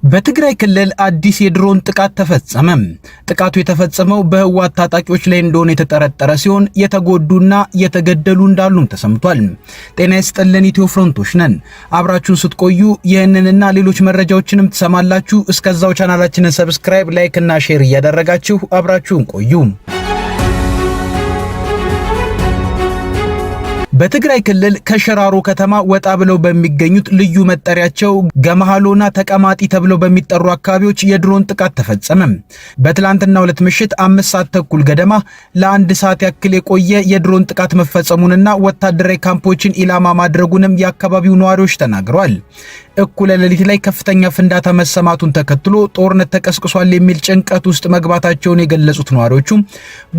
በትግራይ ክልል አዲስ የድሮን ጥቃት ተፈጸመ። ጥቃቱ የተፈጸመው በህወሓት ታጣቂዎች ላይ እንደሆነ የተጠረጠረ ሲሆን የተጎዱና የተገደሉ እንዳሉም ተሰምቷል። ጤና ይስጥልን፣ ኢትዮ ፍሮንቶች ነን። አብራችሁን ስትቆዩ ይህንንና ሌሎች መረጃዎችንም ትሰማላችሁ። እስከዛው ቻናላችንን subscribe፣ like እና share እያደረጋችሁ አብራችሁን ቆዩ። በትግራይ ክልል ከሽራሮ ከተማ ወጣ ብለው በሚገኙት ልዩ መጠሪያቸው ገመሃሎና ተቀማጢ ተብለው በሚጠሩ አካባቢዎች የድሮን ጥቃት ተፈጸመ። በትላንትናው ዕለት ምሽት 5:30 ገደማ ለአንድ ሰዓት ያክል የቆየ የድሮን ጥቃት መፈጸሙንና ወታደራዊ ካምፖችን ኢላማ ማድረጉንም የአካባቢው ነዋሪዎች ተናግረዋል። እኩለ ሌሊት ላይ ከፍተኛ ፍንዳታ መሰማቱን ተከትሎ ጦርነት ተቀስቅሷል የሚል ጭንቀት ውስጥ መግባታቸውን የገለጹት ነዋሪዎቹ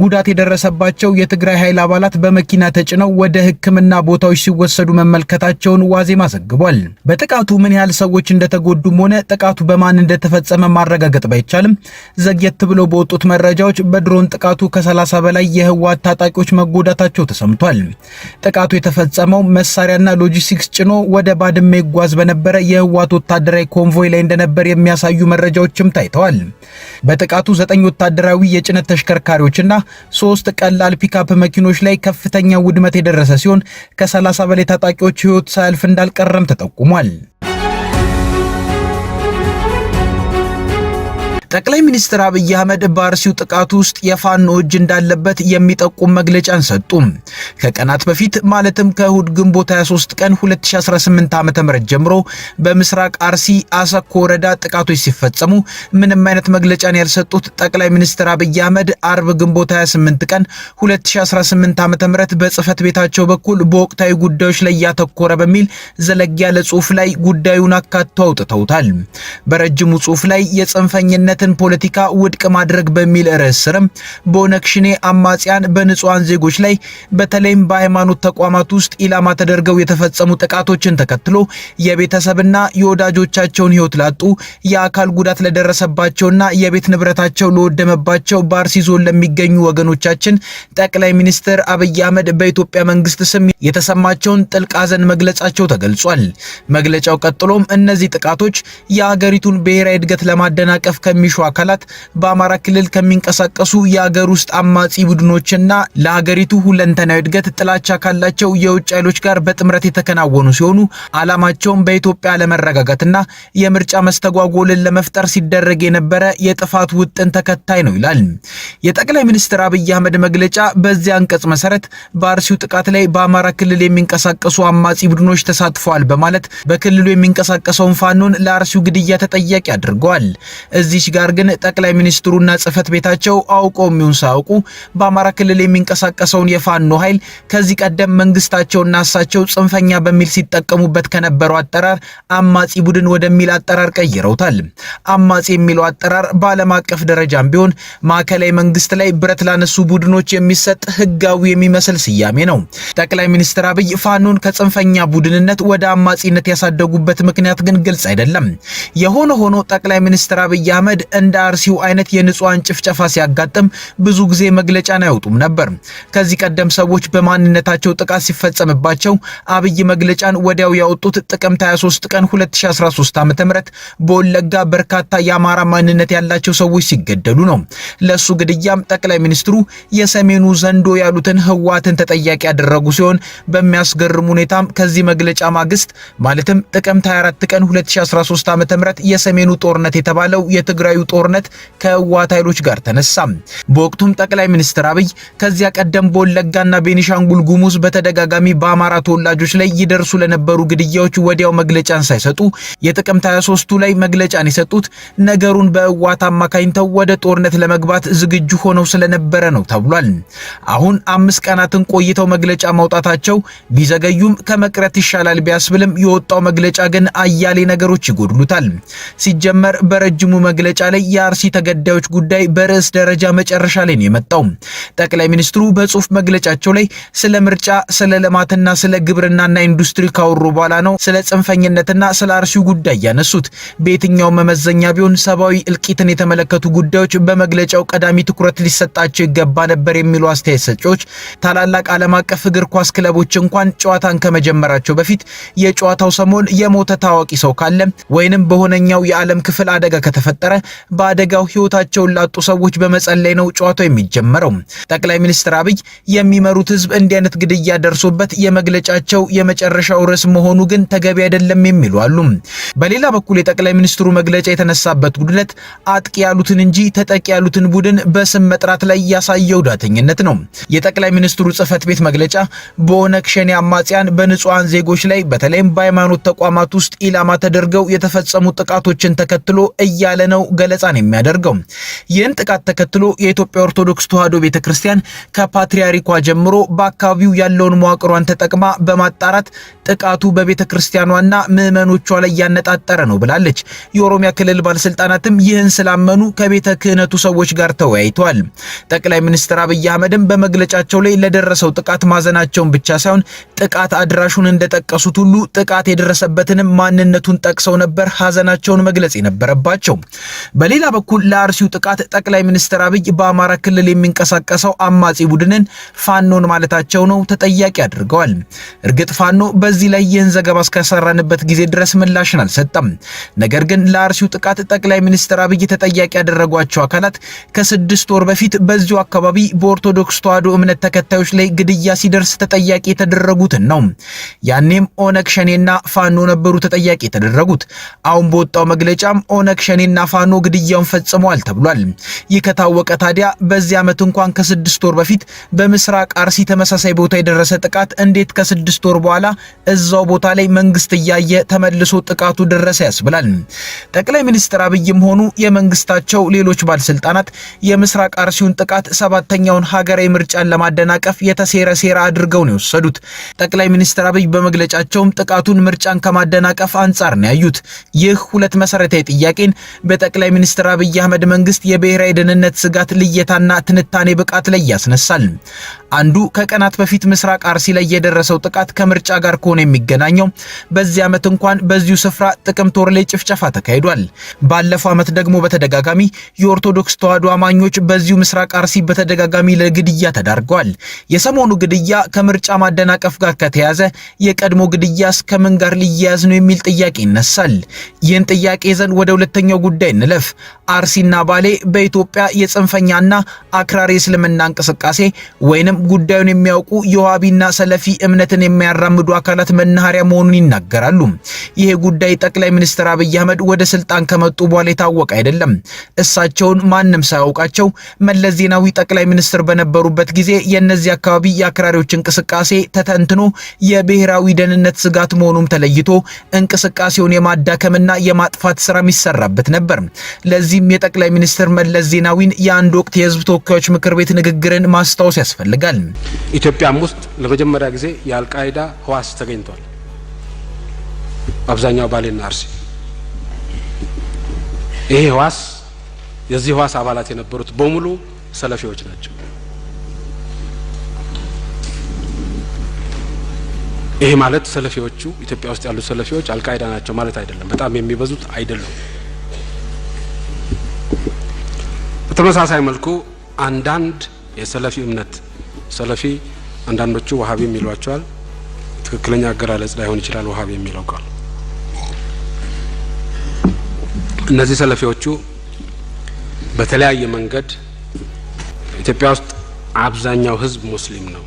ጉዳት የደረሰባቸው የትግራይ ኃይል አባላት በመኪና ተጭነው ወደ ሕክምና ቦታዎች ሲወሰዱ መመልከታቸውን ዋዜማ ዘግቧል። በጥቃቱ ምን ያህል ሰዎች እንደተጎዱም ሆነ ጥቃቱ በማን እንደተፈጸመ ማረጋገጥ ባይቻልም ዘግየት ብሎ በወጡት መረጃዎች በድሮን ጥቃቱ ከ30 በላይ የህወሓት ታጣቂዎች መጎዳታቸው ተሰምቷል። ጥቃቱ የተፈጸመው መሳሪያና ሎጂስቲክስ ጭኖ ወደ ባድመ ይጓዝ በነበረ የህወሓት ወታደራዊ convoy ላይ እንደነበር የሚያሳዩ መረጃዎችም ታይተዋል። በጥቃቱ 9 ወታደራዊ የጭነት ተሽከርካሪዎችና 3 ቀላል ፒካፕ መኪኖች ላይ ከፍተኛ ውድመት የደረሰ ሲሆን ከ30 በላይ ታጣቂዎች ህይወት ሳያልፍ እንዳልቀረም ተጠቁሟል። ጠቅላይ ሚኒስትር አብይ አህመድ በአርሲው ጥቃቱ ውስጥ የፋኖ እጅ እንዳለበት የሚጠቁም መግለጫን ሰጡ። ከቀናት በፊት ማለትም ከእሁድ ግንቦት 23 ቀን 2018 ዓ.ም ጀምሮ በምስራቅ አርሲ አሰኮ ወረዳ ጥቃቶች ሲፈጸሙ ምንም አይነት መግለጫን ያልሰጡት ጠቅላይ ሚኒስትር አብይ አህመድ አርብ ግንቦት 28 ቀን 2018 ዓ.ም በጽህፈት ቤታቸው በኩል በወቅታዊ ጉዳዮች ላይ ያተኮረ በሚል ዘለግ ያለ ጽሑፍ ላይ ጉዳዩን አካተው አውጥተውታል። በረጅሙ ጽሑፍ ላይ የጽንፈኝነት ፖለቲካ ውድቅ ማድረግ በሚል ርዕስ ስርም በኦነግ ሸኔ አማጽያን በንጹሃን ዜጎች ላይ በተለይም በሃይማኖት ተቋማት ውስጥ ኢላማ ተደርገው የተፈጸሙ ጥቃቶችን ተከትሎ የቤተሰብና የወዳጆቻቸውን ሕይወት ላጡ፣ የአካል ጉዳት ለደረሰባቸውና የቤት ንብረታቸው ለወደመባቸው በአርሲ ዞን ለሚገኙ ወገኖቻችን ጠቅላይ ሚኒስትር አብይ አህመድ በኢትዮጵያ መንግስት ስም የተሰማቸውን ጥልቅ ሐዘን መግለጻቸው ተገልጿል። መግለጫው ቀጥሎም እነዚህ ጥቃቶች የአገሪቱን ብሔራዊ እድገት ለማደናቀፍ ከሚሹ አካላት፣ በአማራ ክልል ከሚንቀሳቀሱ የአገር ውስጥ አማጺ ቡድኖችና ለሀገሪቱ ሁለንተናዊ እድገት ጥላቻ ካላቸው የውጭ ኃይሎች ጋር በጥምረት የተከናወኑ ሲሆኑ ዓላማቸውም በኢትዮጵያ አለመረጋጋትና የምርጫ መስተጓጎልን ለመፍጠር ሲደረግ የነበረ የጥፋት ውጥን ተከታይ ነው ይላል። የጠቅላይ ሚኒስትር አብይ አህመድ መግለጫ በዚህ አንቀጽ መሰረት በአርሲው ጥቃት ላይ በአማራ ክልል የሚንቀሳቀሱ አማጺ ቡድኖች ተሳትፈዋል በማለት በክልሉ የሚንቀሳቀሰውን ፋኖን ለአርሲው ግድያ ተጠያቂ አድርገዋል። እዚህ ጋር ግን ጠቅላይ ሚኒስትሩና ጽህፈት ቤታቸው አውቀው የሚሆን ሳያውቁ በአማራ ክልል የሚንቀሳቀሰውን የፋኖ ኃይል ከዚህ ቀደም መንግስታቸውና እሳቸው ጽንፈኛ በሚል ሲጠቀሙበት ከነበረው አጠራር አማጺ ቡድን ወደሚል አጠራር ቀይረውታል። አማጺ የሚለው አጠራር በዓለም አቀፍ ደረጃም ቢሆን ማዕከላዊ መንግስት ላይ ብረት ላነሱ ቡድኖች የሚሰጥ ህጋዊ የሚመስል ስያሜ ነው። ጠቅላይ ሚኒስትር አብይ ፋኖን ከጽንፈኛ ቡድንነት ወደ አማጺነት ያሳደጉበት ምክንያት ግን ግልጽ አይደለም። የሆነ ሆኖ ጠቅላይ ሚኒስትር አብይ አህመድ እንደ አርሲው አይነት የንጹሃን ጭፍጨፋ ሲያጋጥም ብዙ ጊዜ መግለጫን አይወጡም ነበር። ከዚህ ቀደም ሰዎች በማንነታቸው ጥቃት ሲፈጸምባቸው አብይ መግለጫን ወዲያው ያወጡት ጥቅምት 23 ቀን 2013 ዓ.ም በወለጋ በርካታ የአማራ ማንነት ያላቸው ሰዎች ሲገደሉ ነው። ለሱ ግድያም ጠቅላይ ሚኒስትሩ የሰሜኑ ዘንዶ ያሉትን ህወሓትን ተጠያቂ ያደረጉ ሲሆን በሚያስገርም ሁኔታም ከዚህ መግለጫ ማግስት ማለትም ጥቅምት 24 ቀን 2013 ዓ.ም የሰሜኑ ጦርነት የተባለው የትግራዩ ጦርነት ከህወሓት ኃይሎች ጋር ተነሳ። በወቅቱም ጠቅላይ ሚኒስትር አብይ ከዚያ ቀደም በወለጋና ቤኒሻንጉል ጉሙዝ በተደጋጋሚ በአማራ ተወላጆች ላይ ይደርሱ ለነበሩ ግድያዎች ወዲያው መግለጫን ሳይሰጡ የጥቅምት 23ቱ ላይ መግለጫን የሰጡት ነገሩን በህወሓት አማካኝተው ወደ ጦርነት ለመግባት ዝግጁ ሆነው ስለነበረ ነው ተብሏል። አሁን 5 ቀናትን ቆይተው መግለጫ ማውጣታቸው ቢዘገዩም ከመቅረት ይሻላል ቢያስብልም የወጣው መግለጫ ግን አያሌ ነገሮች ይጎድሉታል። ሲጀመር በረጅሙ መግለጫ ላይ የአርሲ ተገዳዮች ጉዳይ በርዕስ ደረጃ መጨረሻ ላይ ነው የመጣው። ጠቅላይ ሚኒስትሩ በጽሁፍ መግለጫቸው ላይ ስለ ምርጫ፣ ስለ ልማትና ስለ ግብርናና ኢንዱስትሪ ካወሩ በኋላ ነው ስለ ጽንፈኝነትና ስለ አርሲው ጉዳይ ያነሱት። በየትኛው መመዘኛ ቢሆን ሰብአዊ እልቂትን የተመለከቱ ጉዳዮች በመግለጫው ቀዳሚ ትኩረት ሊሰጣቸው ይገባ ነበር የሚሉ አስተያየት ሰጪዎች ታላላቅ ዓለም አቀፍ እግር ኳስ ክለቦች እንኳን ጨዋታን ከመጀመራቸው በፊት የጨዋታው ሰሞን የሞተ ታዋቂ ሰው ካለ ወይንም በሆነኛው የዓለም ክፍል አደጋ ከተፈጠረ በአደጋው ሕይወታቸውን ላጡ ሰዎች በመጸለይ ነው ጨዋታው የሚጀመረው። ጠቅላይ ሚኒስትር አብይ የሚመሩት ሕዝብ እንዲህ አይነት ግድያ ደርሶበት የመግለጫቸው የመጨረሻው ርዕስ መሆኑ ግን ተገቢ አይደለም የሚሉ አሉ። በሌላ በኩል የጠቅላይ ሚኒስትሩ መግለጫ የተነሳበት ጉድለት አጥቂ ያሉትን እንጂ ተጠቂ ያሉትን ቡድን በስም መጥራት ላይ ያሳየው ዳተኝነት ነው። የጠቅላይ ሚኒስትሩ ጽህፈት ቤት መግለጫ በኦነግ ሸኔ አማጽያን በንጹሃን ዜጎች ላይ በተለይም በሃይማኖት ተቋማት ውስጥ ኢላማ ተደርገው የተፈጸሙ ጥቃቶችን ተከትሎ እያለ ነው ገለጻን የሚያደርገው። ይህን ጥቃት ተከትሎ የኢትዮጵያ ኦርቶዶክስ ተዋሕዶ ቤተክርስቲያን ከፓትርያርኳ ጀምሮ በአካባቢው ያለውን መዋቅሯን ተጠቅማ በማጣራት ጥቃቱ በቤተክርስቲያኗና ምዕመኖቿ ላይ ያነጣጠረ ነው ብላለች። የኦሮሚያ ክልል ባለስልጣናትም ይህን ስላመኑ ከቤተ ክህነቱ ሰዎች ጋር ተወያይተዋል። ጠቅላይ ሚኒስትር አብይ አህመድም በመግለጫቸው ላይ ለደረሰው ጥቃት ማዘናቸውን ብቻ ሳይሆን ጥቃት አድራሹን እንደጠቀሱት ሁሉ ጥቃት የደረሰበትንም ማንነቱን ጠቅሰው ነበር ሀዘናቸውን መግለጽ የነበረባቸው። በሌላ በኩል ለአርሲው ጥቃት ጠቅላይ ሚኒስትር አብይ በአማራ ክልል የሚንቀሳቀሰው አማጺ ቡድንን ፋኖን ማለታቸው ነው ተጠያቂ አድርገዋል። እርግጥ ፋኖ በዚህ ላይ ይህን ዘገባ እስከሰራንበት ጊዜ ድረስ ምላሽን አልሰጠም። ነገር ግን ለአርሲው ጥቃት ጠቅላይ ሚኒስትር አብይ ተጠያቂ ያደረጓቸው አካላት ከ6 ወር በፊት በዚሁ አካባቢ በኦርቶዶክስ ተዋሕዶ እምነት ተከታዮች ላይ ግድያ ሲደርስ ተጠያቂ የተደረጉትን ነው። ያኔም ኦነግ ሸኔና ፋኖ ነበሩ ተጠያቂ የተደረጉት። አሁን በወጣው መግለጫም ኦነግ ሸኔና ፋኖ ግድያውን ፈጽመዋል ተብሏል። ይህ ከታወቀ ታዲያ በዚህ ዓመት እንኳን ከ6 ወር በፊት በምስራቅ አርሲ ተመሳሳይ ቦታ የደረሰ ጥቃት እንዴት ከ6 ወር በኋላ እዛው ቦታ ላይ መንግስት እያየ ተመልሶ ጥቃቱ ደረሰ ያስብላል። ጠቅላይ ሚኒስትር አብይም ሆኑ የመንግስታቸው ሌሎች ባለስልጣናት የምስራቅ አርሲውን ጥቃት 7ኛውን ሀገራዊ ምርጫን ለማደናቀፍ የተሴረ ሴራ አድርገው ነው የወሰዱት። ጠቅላይ ሚኒስትር አብይ በመግለጫቸውም ጥቃቱን ምርጫን ከማደናቀፍ አንጻር ነው ያዩት። ይህ ሁለት መሰረታዊ ጥያቄን በጠቅላይ ሚኒስትር አብይ አህመድ መንግስት የብሔራዊ ደህንነት ስጋት ልየታና ትንታኔ ብቃት ላይ ያስነሳል። አንዱ ከቀናት በፊት ምስራቅ አርሲ ላይ የደረሰው ጥቃት ከምርጫ ጋር ከሆነ የሚገናኘው በዚህ ዓመት እንኳን በዚሁ ስፍራ ጥቅምት ወር ላይ ጭፍጨፋ ተካሂዷል። ባለፈው ዓመት ደግሞ በተደጋጋሚ የኦርቶዶክስ ተዋሕዶ አማኞች በዚሁ ምስራቅ አርሲ በተደጋጋሚ ለግድያ ተዳርገዋል። የሰሞኑ ግድያ ከምርጫ ማደናቀፍ ጋር ከተያዘ የቀድሞ ግድያስ ከምን ጋር ሊያያዝ ነው የሚል ጥያቄ ይነሳል። ይህን ጥያቄ ይዘን ወደ ሁለተኛው ጉዳይ እንለፍ። አርሲና ባሌ በኢትዮጵያ የጽንፈኛና አክራሪ እስልምና እንቅስቃሴ ወይንም ጉዳዩን የሚያውቁ የዋሃቢና ሰለፊ እምነትን የሚያራምዱ አካላት መናኸሪያ መሆኑን ይናገራሉ። ይሄ ጉዳይ ጠቅላይ ሚኒስትር አብይ አህመድ ወደ ስልጣን ከመጡ በኋላ የታወቀ አይደለም። እሳቸውን ማንም ሳያውቃቸው መለስ ዜናዊ ጠቅላይ ሚኒስትር በነበሩበት ጊዜ የእነዚህ አካባቢ የአክራሪዎች እንቅስቃሴ ተተንትኖ የብሔራዊ ደህንነት ስጋት መሆኑም ተለይቶ እንቅስቃሴውን የማዳከምና የማጥፋት ስራ የሚሰራበት ነበር። ለዚህም የጠቅላይ ሚኒስትር መለስ ዜናዊን የአንድ ወቅት የህዝብ ተወካዮች ምክር ቤት ንግግርን ማስታወስ ያስፈልጋል። ኢትዮጵያም ውስጥ ለመጀመሪያ ጊዜ የአልቃይዳ ህዋስ ተገኝቷል። አብዛኛው ባሌና አርሲ። ይሄ ህዋስ የዚህ ህዋስ አባላት የነበሩት በሙሉ ሰለፊዎች ናቸው። ይሄ ማለት ሰለፊዎቹ ኢትዮጵያ ውስጥ ያሉት ሰለፊዎች አልቃይዳ ናቸው ማለት አይደለም። በጣም የሚበዙት አይደሉም። በተመሳሳይ መልኩ አንዳንድ የሰለፊ እምነት ሰለፊ አንዳንዶቹ ወሃቢ የሚሏቸዋል። ትክክለኛ አገላለጽ ላይሆን ይችላል ወሃቢ የሚለው ቃል። እነዚህ ሰለፊዎቹ በተለያየ መንገድ ኢትዮጵያ ውስጥ አብዛኛው ህዝብ ሙስሊም ነው።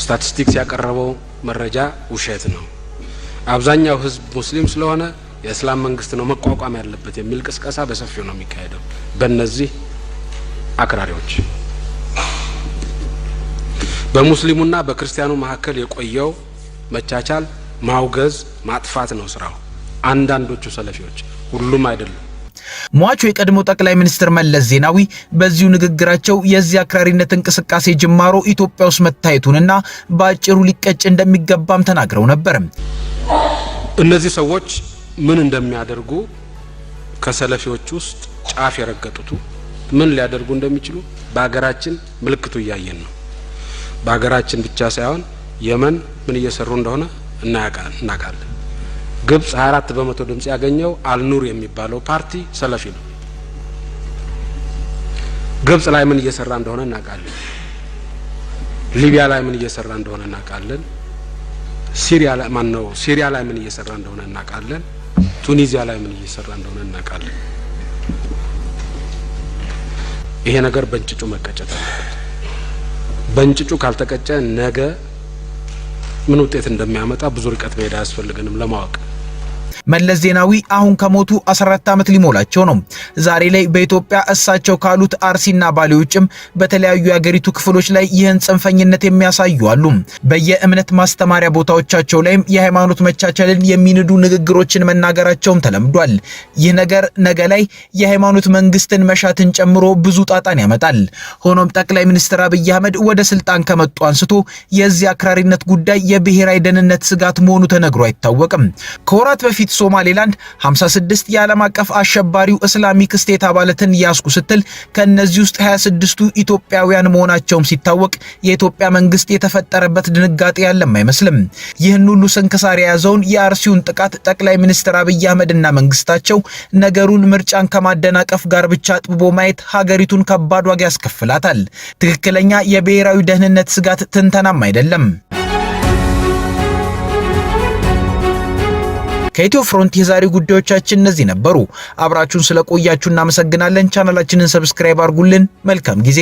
ስታቲስቲክስ ያቀረበው መረጃ ውሸት ነው። አብዛኛው ህዝብ ሙስሊም ስለሆነ የእስላም መንግስት ነው መቋቋም ያለበት የሚል ቅስቀሳ በሰፊው ነው የሚካሄደው በእነዚህ አክራሪዎች። በሙስሊሙና በክርስቲያኑ መካከል የቆየው መቻቻል ማውገዝ፣ ማጥፋት ነው ስራው። አንዳንዶቹ ሰለፊዎች፣ ሁሉም አይደሉም። ሟቹ የቀድሞ ጠቅላይ ሚኒስትር መለስ ዜናዊ በዚሁ ንግግራቸው የዚህ አክራሪነት እንቅስቃሴ ጅማሮ ኢትዮጵያ ውስጥ መታየቱንና በአጭሩ ሊቀጭ እንደሚገባም ተናግረው ነበር። እነዚህ ሰዎች ምን እንደሚያደርጉ ከሰለፊዎች ውስጥ ጫፍ የረገጡቱ ምን ሊያደርጉ እንደሚችሉ በሀገራችን ምልክቱ እያየን ነው። በሀገራችን ብቻ ሳይሆን የመን ምን እየሰሩ እንደሆነ እናውቃለን። ግብጽ 24% ድምጽ ያገኘው አልኑር የሚባለው ፓርቲ ሰለፊ ነው። ግብጽ ላይ ምን እየሰራ እንደሆነ እናውቃለን። ሊቢያ ላይ ምን እየሰራ እንደሆነ እናውቃለን። ሲሪያ ላይ ማን ነው? ሲሪያ ላይ ምን እየሰራ እንደሆነ እናውቃለን። ቱኒዚያ ላይ ምን እየሰራ እንደሆነ እናውቃለን። ይሄ ነገር በእንጭጩ መቀጨት አለበት። በእንጭጩ ካልተቀጨ ነገ ምን ውጤት እንደሚያመጣ ብዙ ርቀት መሄድ አያስፈልገንም ለማወቅ። መለስ ዜናዊ አሁን ከሞቱ 14 ዓመት ሊሞላቸው ነው። ዛሬ ላይ በኢትዮጵያ እሳቸው ካሉት አርሲና ባሌ ውጭም በተለያዩ የአገሪቱ ክፍሎች ላይ ይህን ጽንፈኝነት የሚያሳዩ አሉ። በየእምነት ማስተማሪያ ቦታዎቻቸው ላይም የሃይማኖት መቻቻልን የሚንዱ ንግግሮችን መናገራቸውም ተለምዷል። ይህ ነገር ነገ ላይ የሃይማኖት መንግስትን መሻትን ጨምሮ ብዙ ጣጣን ያመጣል። ሆኖም ጠቅላይ ሚኒስትር አብይ አህመድ ወደ ስልጣን ከመጡ አንስቶ የዚህ አክራሪነት ጉዳይ የብሔራዊ ደህንነት ስጋት መሆኑ ተነግሮ አይታወቅም። ከወራት በፊት ሶማሌላንድ 56 የዓለም አቀፍ አሸባሪው እስላሚክ ስቴት አባላትን ያዝኩ ስትል ከነዚህ ውስጥ 26ቱ ኢትዮጵያውያን መሆናቸውም ሲታወቅ የኢትዮጵያ መንግስት የተፈጠረበት ድንጋጤ ያለም አይመስልም። ይህን ሁሉ ስንክሳር የያዘውን የአርሲውን ጥቃት ጠቅላይ ሚኒስትር አብይ አህመድና መንግስታቸው ነገሩን ምርጫን ከማደናቀፍ ጋር ብቻ አጥብቦ ማየት ሀገሪቱን ከባድ ዋጋ ያስከፍላታል። ትክክለኛ የብሔራዊ ደህንነት ስጋት ትንተናም አይደለም። ከኢትዮ ፍሮንት የዛሬ ጉዳዮቻችን እነዚህ ነበሩ። አብራችሁን ስለቆያችሁ እናመሰግናለን። ቻናላችንን subscribe አድርጉልን። መልካም ጊዜ።